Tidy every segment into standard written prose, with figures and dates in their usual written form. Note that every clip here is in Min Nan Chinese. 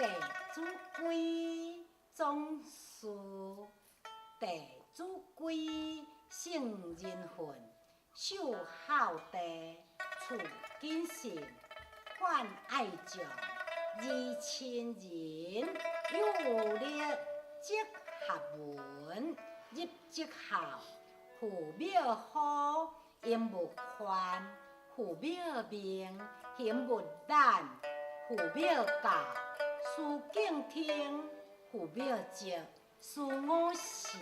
弟子規總事，弟子規成人訓，守孝弟，處謹慎，泛愛眾，而親仁，有力則學文，入則孝，父廟好，應勿犯，父廟明，行勿懶，父廟教，事敬聽，父廟節，事五成，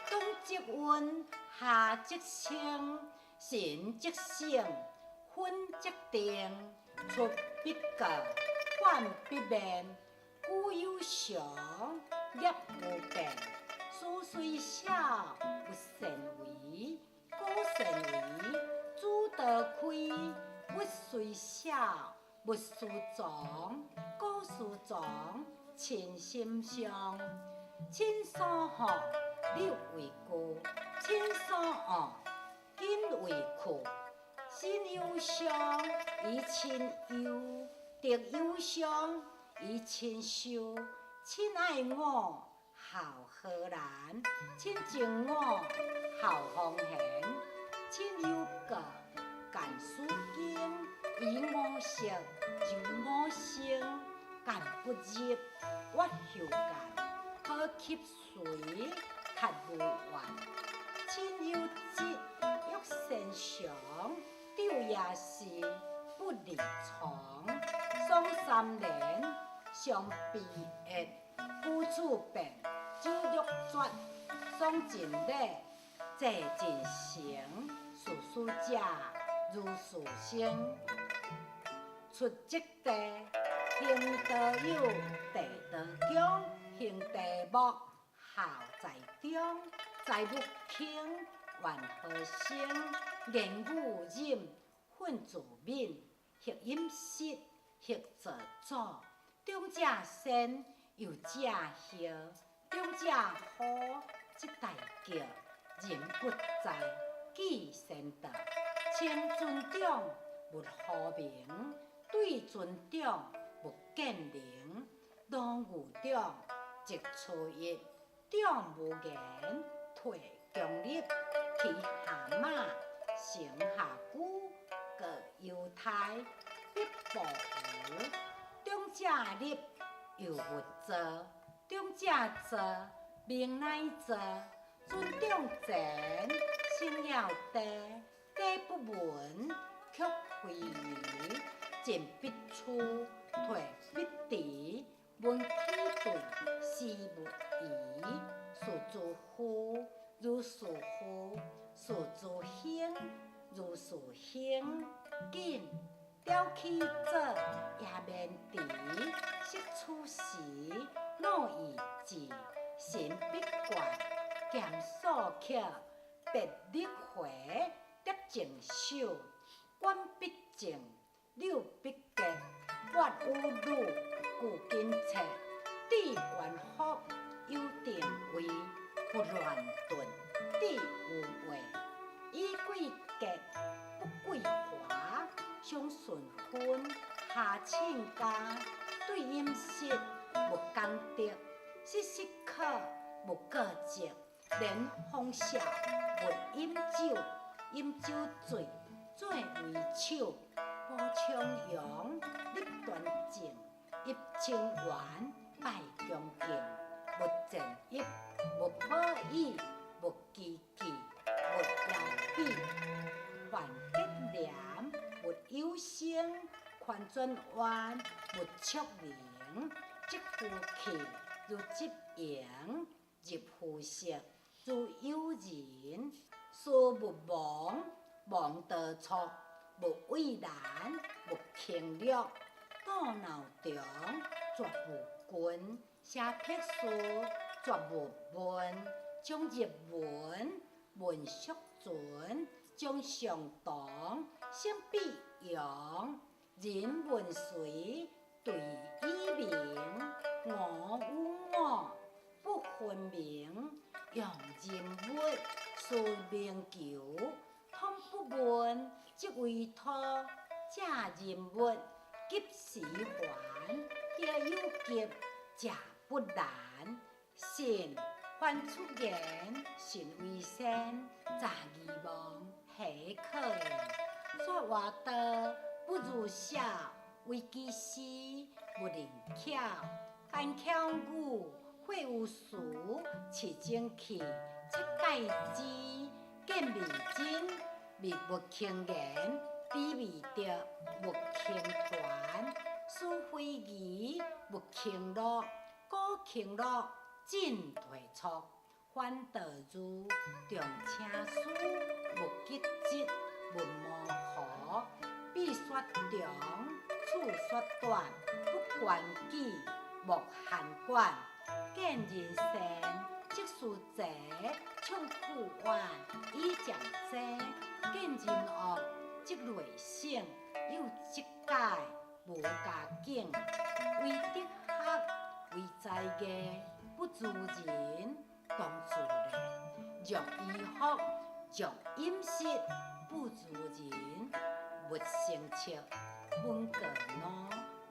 冬則溫，夏則清，神則省，分則定，出必告，反必面，居有常，業無變，事雖小，勿善為，果善為，諸道開，物雖小，勿私藏，果私藏，親心傷。親所好，力為具；親所惡，謹為去。身有傷，以親憂；德有傷，以親羞。親愛我，孝何難；親憎我，孝方賢。親有過，姦書經；以五色，柔五聲。姦不入，越休姦。好吸隨，達無怨。親有疾，欲善償；晝夜思，不離床。喪三連，傷悲悅，居處變，酒欲絕，喪盡禮，祭盡誠，事死者如事生。出則地，行道有，地道強，行地木，孝在中，財物輕，願何生？言語忍，忿自泯，行飲食，行造祖。長者先，幼者後，長者呼，則大叫。人不在，記先道。稱尊長，勿呼名；對尊長，勿見能。農牛長，則初一；長無言，退強力。騎下馬，乘下車，過猶太，必步符。長者立，幼勿坐；長者坐，明乃坐。尊長前，聲要低，低不聞，卻非宜。進必趨，退必遲。聞其對，思勿疑。事之父，如事父；事之兄，如事兄。謹，調起左，也免遲。適處時，腦已智，神必倦，儉所克，別力回，得正守，管必正，柳必結，發有魯，具謹切，治官福，有定位，不亂頓，智有話，以貴潔，不貴華，上順分，下親家，對飲食，勿講德，失失可，勿過節，連風笑，勿飲酒，飲酒醉，做為首，保重陽，立端正，入清源，拜恭敬，勿賤邑，勿保以，勿拘忌，勿搖比，犯結廉，勿有聲，寬轉彎，勿速靈，積福氣，如積營，入膚色，如有人，事勿忘，忘道錯，勿畏難，勿輕略，肚腦長，絕無近，寫癖事，絕勿問，將入文，文淑存，將相同，省必用，人問誰，對以明，我與我，不分明，用人物，事明求，通不問，則為託，借人物，及時還，葉有急，食不難。信凡出言，信為先，詐疑望，何可言？說話多不如少，為其師，勿靈巧。奸巧語，廢有詞，飼精氣，切戒之。見未真，密勿輕言，知未得，勿輕傳。事非義，勿輕樂，苟輕樂，進退錯。反道如，重請師，勿激質，勿模糊。臂說長，處說短，不關己，莫閒管。見人善，則事濟，暢苦怨，以漸濟；見人惡，則內省，有積解，無加警。為德學，為才藝，不如人，當自瀝。若衣服，若飲食，不如人，勿成測。聞過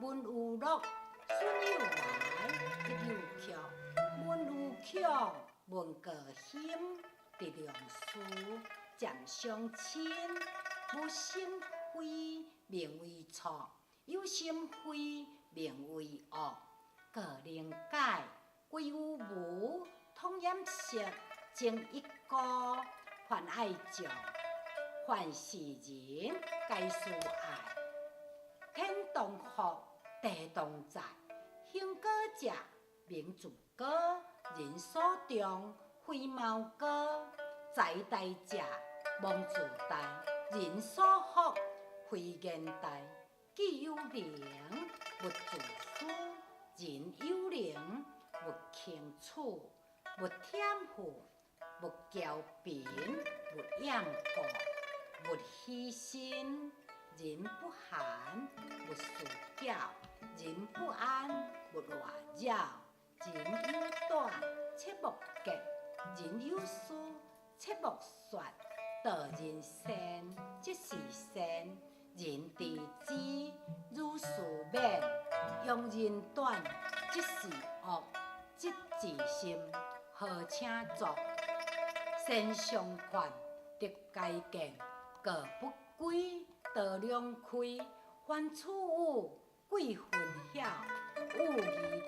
怒，聞有樂，損有來，得有卻。聞有強，聞過興，得良師，漸相親。無心非，名為錯；有心非，名為惡。過能解，歸有無，通掩飾，爭一高，凡愛將，凡是人，皆需愛。天當福，地當載，興高者，名自高，人所重，非謀高。財大者，妄自大，人所福，非言大。己有能，勿自私；人有能，勿輕取；勿忝負，勿驕貧，勿厭惡，勿虛心。人不寒，勿事攪；人不安，勿亂擾。人有短，切莫結；人有事，切莫說。道人善，則事善；人知之，如是免。用人短，則事惡；則自心，何請作？善相勸，得該見；過不規，道兩開。凡處有，貴分曉；有義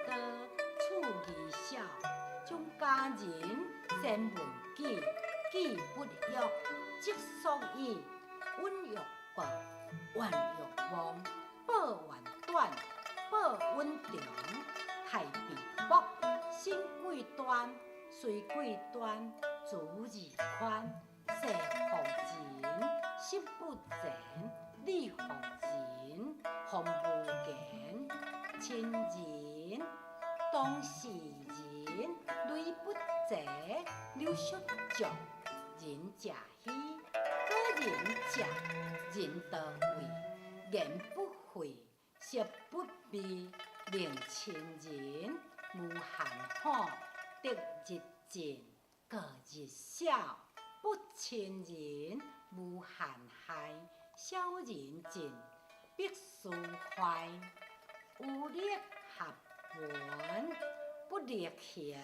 多，處義少。將家人先問己，己不欲，則速已。穩欲報，怨欲忘，報怨短，報穩長。太被薄，心貴端，隨貴端，主自寬。勢服人，心不前，理服人，風無言。親人，當事人，雷不濟，柳叔足。人食虛，果人食，人到位，言不廢，食不味，寧親人，無限好，得日進，過日少。不親人，無限害，小人進，必須壞。有力合文，不力行，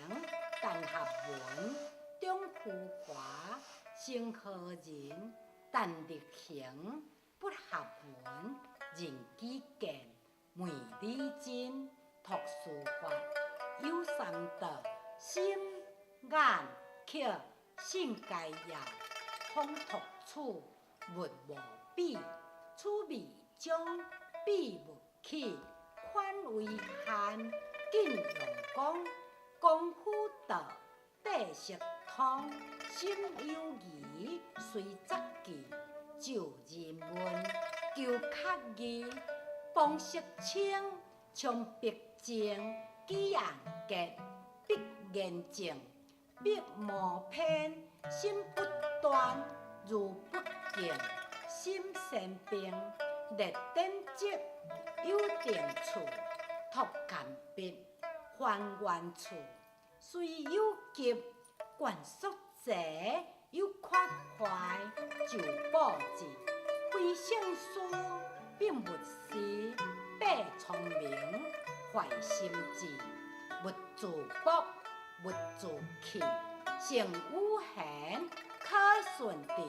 但合文。中浮華，成何人？但力行，不合文。人己見，昧理真，託事法，有三德：心、眼、口。性該要，風託處，物無比，處未將，比勿起，寬為限，禁用功，功夫道，地色通，心有疑，隨則記，就人問，求確義，方色清，衝必正，舉案結，必嚴正。筆無偏，心不端，如不敬，心善病，列典籍，有定處，託鑑別，還原處，雖有急，慣速濟，有缺壞，就報字，非聖書，並勿思，八聰明，懷心志，勿自縛，勿自棄，成語言，可順治。